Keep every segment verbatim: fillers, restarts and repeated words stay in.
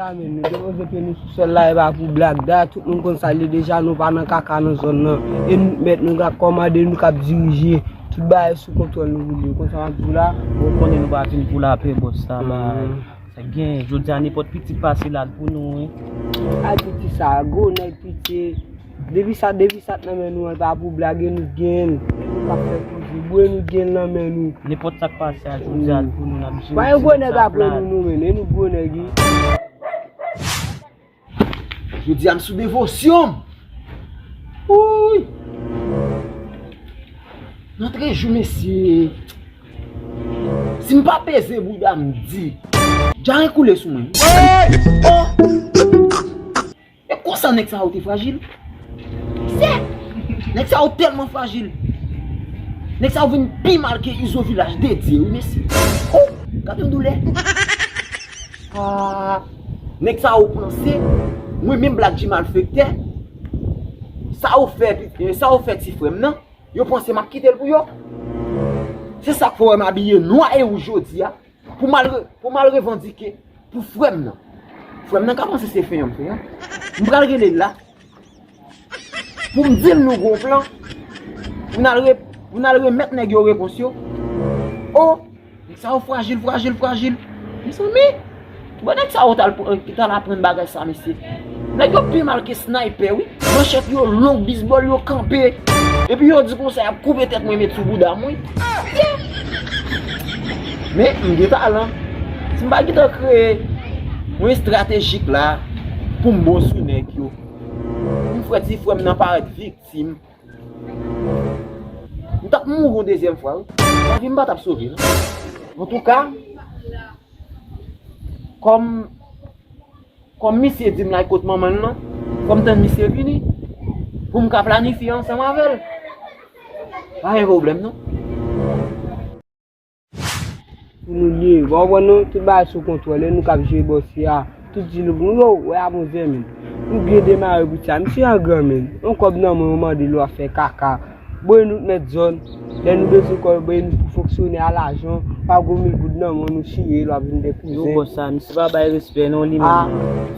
Amèn. Nou depoze pye nou sou sòl la, e pa pou blag. Dayè, tout moun konn sa l ye deja, nou pa nan kaka nan zòn nan. E nou mèt, nou k ap kòmande, nou k ap dirije. Tout bagay sou kontwòl nou pou li. Konsa m ap di w la. Ou konnen nou pa vin pou lapè, bòs, sa bay. Sa gen, jodi a nenpòt piti pase la pou nou, wi. Ay, piti sa, gwo nèg piti. Depi sa, depi sa t nan men nou an, pa pou blag, e nou t genyen l. E nou k ap fè koze, bwe, nou t genyen l nan men nou. Nenpòt sa k pase a jodi a pou nou, n ap jere ti nèg sa plat. Pa gen gwo nèg apre nou, nou menm, e nou gwo nèg, wi. Jodi a m sou devosyon m. Wouy! Nòtrejou, mesye. Si m pa peze bouda m di, djare koule sou mwen. Oh! E konsa nèg sa yo te frajil. Sè! Nèg sa yo tèlman frajil. Nèg sa yo vin pi mal ke Izo Vilaj dedye, wi, mesye. Oh! Gade yon doulè. Ah, nèg sa yo panse, mwen menm Black G malfektè, sa yo fè, sa yo fè ti frè m nan, yo panse m ap kite l pou yo. Se sa k fè w wè m abiye nwa e wouj jodi a, pou m al re-, pou m al revandike pou frè m nan. Frè m nan ka panse se feyan m feyan. M pral rele l la. Pou m di l nou gon plan. Pou n al re-, pou n al remèt nèg yo repons yo. O, nèg sa yo frajil, frajil, frajil. Mezanmi, wè nèg sa yo t al pran, ki t al aprann bagay sa, mesye. Nèg yo pi mal ke snaypè, wi. Manchèt yo long, bizbòl yo kanpe. Epi yo di konsa, y ap koupe tèt mwen, met sou bouda m, wi. Men, m gen talan. Si m pa gentan kreye yon estratejik la, pou m bon sou nèg yo. M fè ti frè m nan parèt viktim. M t ap mouri yon dezyèm fwa, wi. Lavi m pa t ap sove, non. Antouka, kòm, kòm misye di m l al kot manman l lan, fò m tann misye vini, pou m ka planifye ansanm avè l. Pa gen pwoblèm, non. Pou nou li ye. Bon, bon, nou, tout bagay sou kontwòl, e nou k ap jere bòs yo a. Tout di nou pou nou, yo, wè a bon zen, men. Nou byen demare pou sa. Misye an gran, men. Yon kòb nan men w, mande l w ap fè kaka. Boy, nou t mèt zòn. Lè nou bezwen kòb, boy, nou pou fonksyone a lajan. Pa gwo mil goud nan men w, nou chire l, w ap vin de kouzen. Yo, bòs sa, misye pa bay respè, non, li menm. Ah.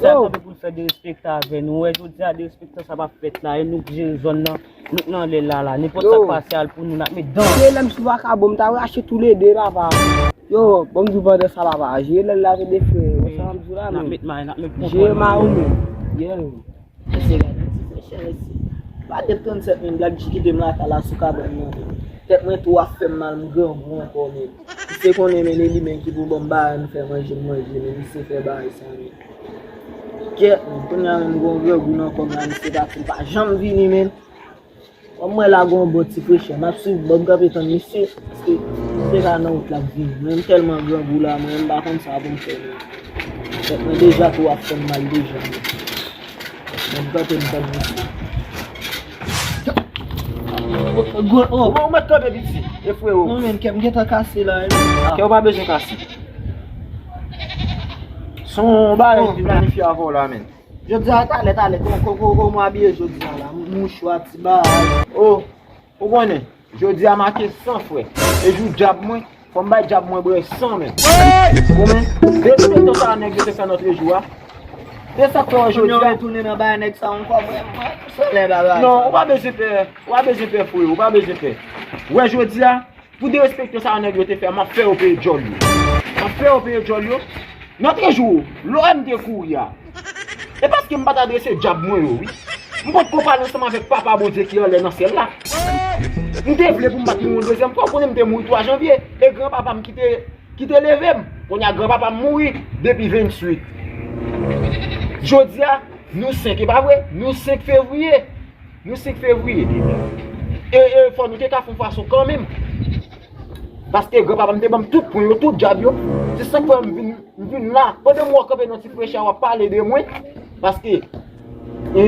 Sa yo kanpe pou l fè derespektan avè nou. Wè, jodi a, derespektan sa p ap fèt la. E nou k jere zòn nan. Nou t nan lè l la, la. Nenpòt sa k pase al pou nou, n ap met dan. Se lè m sou vakabon, m ta rache toulede, papa. Yo, bon, m di w pandan sa, papa. Jere lè l la, tande frè. Wè sa m di w la, men. N ap met may, n ap met kontwòl. Jere may ou menm. Yeah. Mesye, gade ti frechè, mesye. Pa depi trannsèt, men, Black G kite m lakay la sou kabann nan, men. Tèt mwen tou ap fè m mal, m grangou ankò, men. Misye konnen, men, e li menm ki pou ban m bagay, m fè manje, m manje, men misye fè bagay sa, men. Kèt, men, kounye a menm, m gon grangou nan kò m la, misye pati, l pa janm vini, men. Kòm mwen la gon bon ti frechè, m ap swiv, bon, m kanpe tann misye, paske misye ka nan wout l ap vini. Mwen, m tèlman grangou la, mwen, m pa konn sa pou m fè, men. Tèt mwen deja tou ap fè m mal deja, men. Mwen, m kanpe, m tann misye. Gwo, gwo, oh. Ou mèt kanpe, piti, e frewo. Non, men, kè m gentan kase la, wi. Kè w pa bezwen kase. Se yon bagay ki planifye avè w la, men. Jodi a, talè, talè, kò-, kò-, kò-, kòman w abiye jodi a la? Mouchwa, ti bagay. Oh, ou konnen, jodi a make san frè. E jou djab mwen, fò m bay djab mwen bwè san menm. Ou konnen, depi se tan sa nèg yo te fè nòtrejou a. Se sa k fè w jodi a. Kounye a w retounen nan bay nèg sa ankò, mwen, mwen, se lè bagay sa. Non, ou pa bezwen pè, ou pa bezwen pè, frè, ou pa bezwen pè. Ou wè jodi a, pou derespektan sa nèg yo te fè, m ap fè yo peye djòl yo. M ap fè yo peye djòl yo. Nòtrejou, lè w wè m te kouri a, e paske m pa t adrese djab mwen yo, wi. M potko pale ansanm avèk Papa Bondye ki anlè nan syèl la. M te vle pou m pa t mouri yon dezyèm fwa, ou konnen m te mouri twa janvye, e granpapa m ki te, ki te leve m. Kounye a granpapa m mouri depi ventuit. Jodi a, nou senk, e pa vre? Nou senk fevriye. Nou senk fevriye. E, e fò nou te ka fè yon fason kanmenm. Paske granpapa m te ban m tout pwen yo, tout djab yo. Se sa k fè m vin, m vin la. Pandan m wè w kanpe nan ti frechè a, w ap pale de mwen. Paske, e,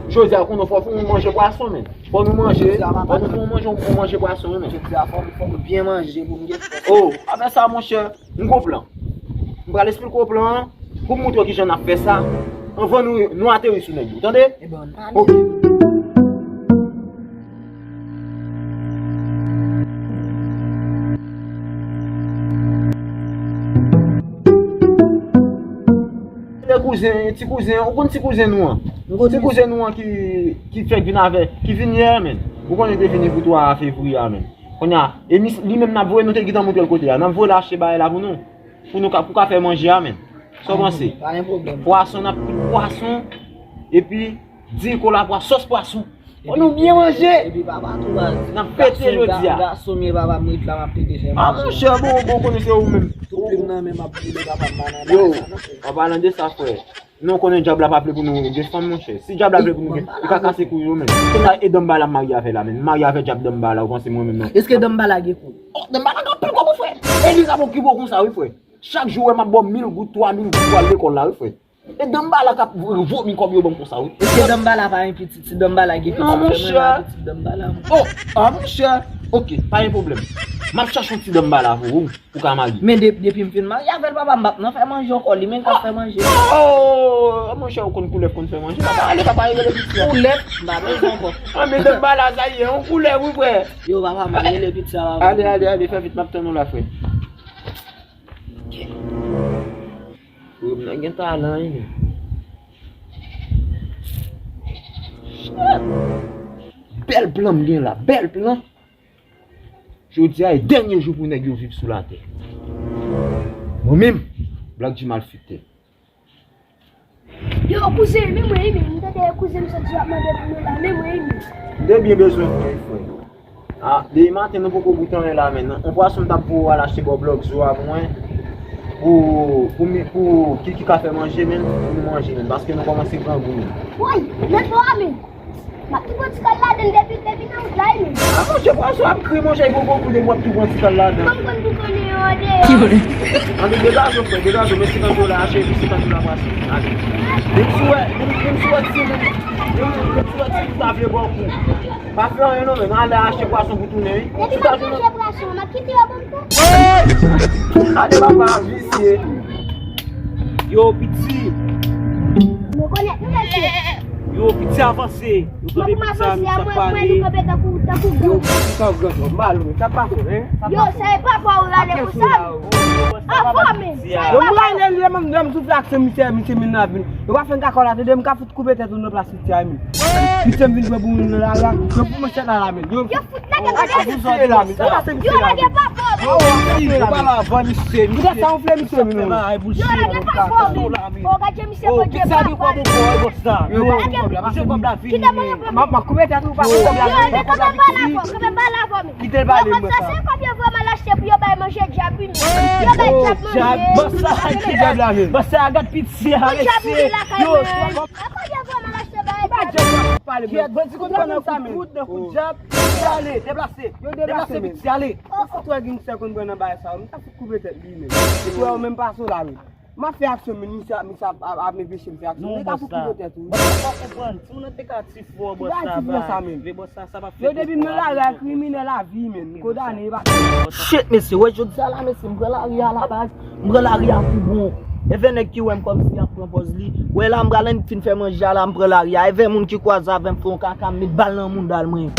jodi a, konnen fò, fò nou manje pwason, men. Fò nou manje, fò nou fè yon manje, yon manje pwason, men. Jodi a, fò, fò m byen manje pou m gen fòs. Oh, apre sa, monchè, m gon plan. M pral esplike w plan an, pou m montre w kijan n ap fè sa, anvan nou, nou ateri sou nèg yo, tande? Ebyen, ann pale. Ok. Nèg Kouzen, ti kouzen, ou konn ti kouzen nou an? Ti kouzen nou an ki, ki fèk vin avè, ki vin yè, menn. Ou konnen te vini pou twa fevriye a, menn. Kounye a, e li menm n ap voye, nou te gentan montre l kote a. N ap voye l achte bagay la pou nou. Pou nou ka, pou ka fè manje a, menn. Sa w panse? Pa gen pwoblèm. Pwason, n ap koud pwason. Epi, di kola pwa, sòs pwason. Pou nou byen manje. Epi papa tou baz. N ap fete jodi a. Gason m ye papa, m ret la, m ap plede fè manje. Ah, monchè, bon, bon, konnen se ou menm. Tout plim nan men m ap boule papa, m pa nan bagay sa non, frè. Yo, an palan de sa, frè. Nou konnen dyab la pa vle pou nou gen fanm, monchè. Si dyab la vle pou nou gen, li ka kase kou yo menm. Kounye a, e Danmbala m marye avè la, menn. M marye avè dyab Danmbala, ou panse mwen menm non? Èske Danmbala gen kou? Oh, Danmbala gen anpil kòb, wi, frè. E li k ap okipe w konsa, wi, frè. Chak jou, w wè m ap ba w mil goud, twa mil goud pou al lekòl la, wi, frè. E Danmbala k ap vomi kòb yo ban m konsa, wi. Èske Danmbala pa gen pitit? Si Danmbala gen pitit, non, monchè, fè mwen pitit Danmbala. Oh, ah, monchè. Ok, pa gen pwoblèm. M ap chache yon ti Danmbala pou ou. Ou ka marye. Men de-, depi m fin marye avè l, papa, m p ap nan fè manje ankò. Li menm k ap fè manje. Oh, monchè, ou konn koulèv konn fè manje. Papa, ale, papa, rele piti a. Koulèv, m pa bezwen ankò. Ah, men de bala sa ye, yon koulèv, wi, frè. Yo, papa, m al rele piti a, papa. Ale, ale, ale, fè vit, m ap tann ou la, frè. Frè, m nan gen talan, wi, men. Bèl plan m gen la, bèl plan. Jodi a e dènye jou pou nèg yo viv sou latè. Mwen menm, Black G malfektè. Yo, kouzen, men mwen, men m tande kouzen m sot di w ap mande pou nou la, men mwen, men. M te byen bezwen kòb, frè. Ah, depi maten nou poko goute anyen la, men. On pwason m t ap pou al achte bò blòk zo a pou mwen. Pou, pou, pou Kiki ka fè manje, men, pou nou manje, men. Paske nou kòmanse grangou, men. Woy, men twa, men. M ap tou pran ti kal ladann depi, depi nan wout la, wi, men. Ah, monchè, pwason ap kri, monchè, li poko kou depi w ap tou pran ti kal ladann. Ban m konn pou konnen yo andeyò. Ann, degaje w, frè, degaje w, men senkant dola, cheri, senkant dola pwason. Ale. Menm si w wè, menm, menm si w wè ti moun, menm, menm si w wè ti moun ta vle ba w kou. Pa fè anyen non, men, ale achte pwason pou tounen, wi. Depi m ap manje pwason, m ap kite yo ban m kou. Ale, papa, visye. Yo, piti. Nou konèt nou, mesye. Yo, piti avanse. Yo, tande piti sa, misye ap pale. Yo, piti sa, gran, gran, mal, men, sa pa fè, hein? Yo, sa e papa ou rale konsa. Anfòme. Yo, m rale, lè m, lè m soufle ak se misye, misye vin la vin. Yo pa fè m kakò la, tande, m ka fout koupe tèt ou nan plas misye a, men. Misye m vin pran pou moun nan la, la. Yo pou manchèt la, la, men. Yo fout lage papa. Yo lage papa. Yo pa la vann misye, misye. Yo lage papa. O, gade misye, Bondye papa. Yo, kite mwen. M ap koupe tèt ou, pa koupe tèt ou. Yo, kanpe pa la, kanpe pa la, men. Kite l pale, mwen sa. Yo konn sa se kòb yo vrèman l achte pou yo bay manje dyab, wi, men. Yo bay dyab manje. Bòs sa, ki dyab la, men? Bòs sa, gad piti a, mesye. Yo, a kòb yo vrèman l achte bay dyab, wi. Pale, men. Bandi konn pran nan kout kout, nan kout dyab. Ale, deplase. Yo deplase, men. Deplase, piti, ale. Ou fout wè gangstè konn pran nan bagay sa yo. M ta fout koupe tèt li, men. Epi ou menm pase w la, men. M ap fè aksyon, men misye, misye ap, ap, ap anpeche m fè aksyon. Nèg ap koupe tèt ou. Bòs la pa konprann. Timoun nan te ka ti fò, bòs la ba. Vle bòs la, sa pa fè. Yo, depi m nan lari a, kriminèl a vi, men. Kondane, e pa. Shit, mesye, wè jodi a la, mesye, m pran lari a la baz. M pran lari a pou bon. Evè nèg ki wè m kòmsi y ap pran pòz li. Wè la, m pral fin fè manje a la, m pran lari a. Evè moun ki kwaze avè m fè yon kaka, m met bal nan mouda l, mwen.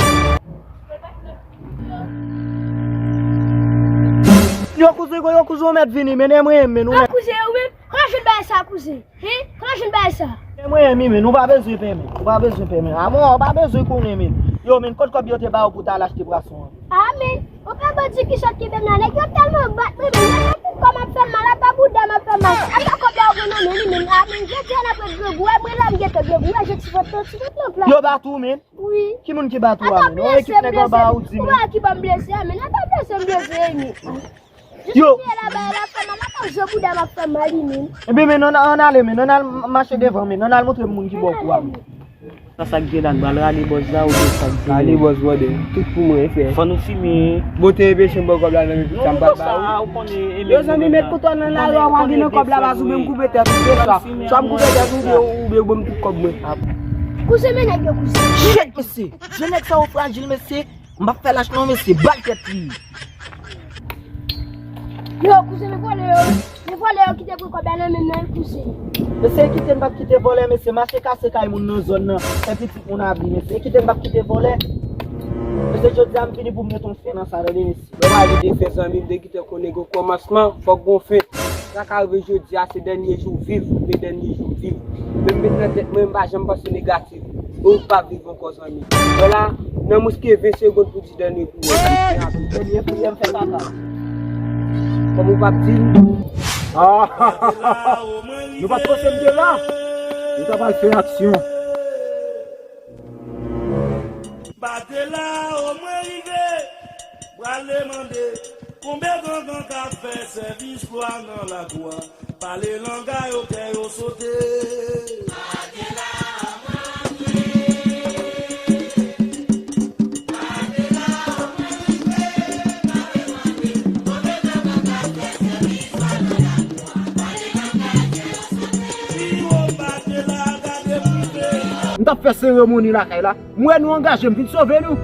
Yo, kouzen, yo, kouzen, ou mèt vini, men, men, men, ou mèt. Ah, kouzen, ou menm? Kote w jwenn bagay sa, kouzen? Hein? Kote w jwenn bagay sa? Men mwen, men, men, ou pa bezwen pè, men. Ou pa bezwen pè, men. A, mwen, ou pa bezwen konnen, men. Yo, men, kot kòb yo te ba ou pou ta al achte pwason an? Ah, men, ou pa bandi ki sot kenbe m nan, nèg yo tèlman bat mwen, men, nèg yo tout kò m ap fè m mal, apa bouda m ap fè m mal. Apa kòb la ou gen nan men li, men. Ah, men, jodi a n ap wè grangou, wè mwen la m gentan grangou, wè je ti vant nan ti vant nan pla. Yo bat ou, men. Wi. Ki moun ki bat ou a, men? Yon ekip nèg anba a ou di, men. Ou wè ki ban m blese a, men. Apa blese m blese, men. Yo. Jodi a la, bay la fè mal, apa je bouda m ap fè mal, men. Ebyen, men, ann, ann ale, men. Ann al mache devan, men. Ann al montre m moun ki ba w kou a, men. Sa, sa k gen la, n pral rale bòz la, oubyen sa k gen? Rale bòz, brother. Tout pou mwen, frè. Fò nou fimen. Bon, te enpeche m ba w kòb la nan men sa m pral ba ou. Yo, zanmi, met kouto nan lari a, w a gen nan kòb la, baz, ou menm koupe tèt ou, se swa. Swa m koupe tèt ou, oubyen, oubyen ou ban m tout kòb mwen. Kouzen, men nèg yo, kouzen. Shit, mesye. Je nèg sa yo frajil, mesye. M p ap fè lach non, mesye. Bal tèt li. Yo, kouzen, men vòlè yo. Men vòlè yo kite pran kòb la nan men m nan, wi, kouzen. Mesye, kite m p ap kite vòlè, mesye. Mache kase kay moun nan zòn nan. Fè pitit moun abri, mesye. Kite m p ap kite vòlè. Mesye, jodi a m vini pou m met yon fen nan sa, tande, mesye. Lè w pa vin te fè zanmi, m te kite konnen gen kòmansman, fòk gon fen. Sa ka rive jodi a, se dènye jou w viv, oubyen dènye jou m viv. Men m met nan tèt mwen, m pa janm panse negatif. Ou pa viv ankò, zanmi. Vwala, nan mwens ke ven segonn pou di dènye pou mwen. Dènye priyè m fè kaka. Kòm ou p ap di l. Ah, nou pa t panse m te la. Nou ta pral fè aksyon. Batela o mwen rive, prale mande konbyen gangan k ap fè sèvis lwa nan lakou a. Pale langay yo, kè yo sote. M t ap fè seremoni lakay la. M wè nou angaje, m vin sove nou.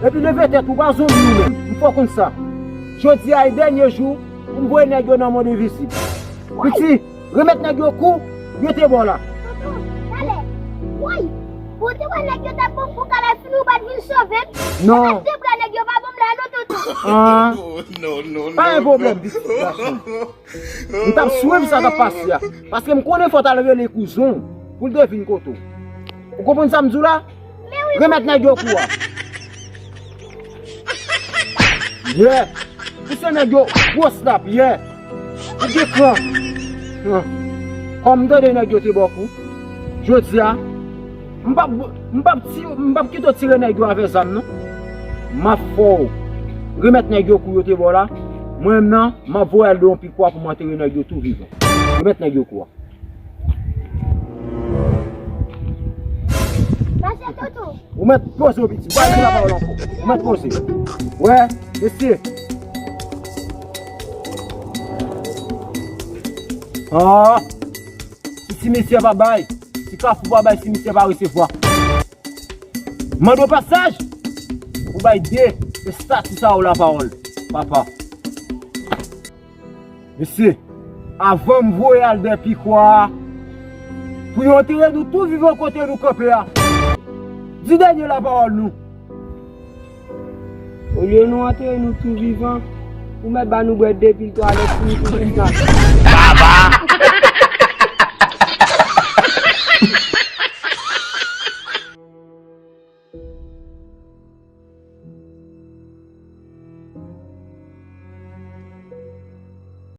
Epi leve tèt ou, pa zonbi ou menm. M fè w konn sa. Jodi a e dènye jou pou m voye nèg yo nan mond envizib. Piti, remèt nèg yo kou yo te ba w la. Tonton, talè. Woy, ou te wè nèg yo t ap ban m kou kalafini, ou pa t vin sove m? Non. Ak de bra nèg yo pa ban m la non, tonton. Ah. Pa gen pwoblèm, pitit gason. M t ap swiv sa k ap pase a. Paske m konnen fò w t al rele kouzen w pou l te vin kote w. Ou konprann sa m di w la? Remèt nèg yo kou a. Yeah. Pouse nèg yo gwo slap, yeah. Ou gen kran. Kòm m tande nèg yo te ba w kou, jodi a, m p ap, m p ap ti, m p ap kite w tire nèg yo avè zam non. M ap fè w remèt nèg yo kou yo te ba w la. Mwen menm nan, m ap voye al de yon pikwa pou m antere nèg yo tou vivan. Remèt nèg yo kou a. Mache, Toto. Ou mèt poze w, piti. Ou pa di lapawòl ankò. Ou mèt poze. Wè, mesye. Ah. Si simityè pa bay, si kafou pa bay, simityè pa resevwa. Mande w pasaj pou bay de estati sa yo lapawòl, papa. Mesye, avan m voye al dèyè pikwa a, pou yo antere nou tou vivan kote nou kanpe a, di dènye lapawòl nou. Olye nou antere nou tou vivan, ou mèt ba nou bwè de pil twalèt pou nou tou vivan. Baba!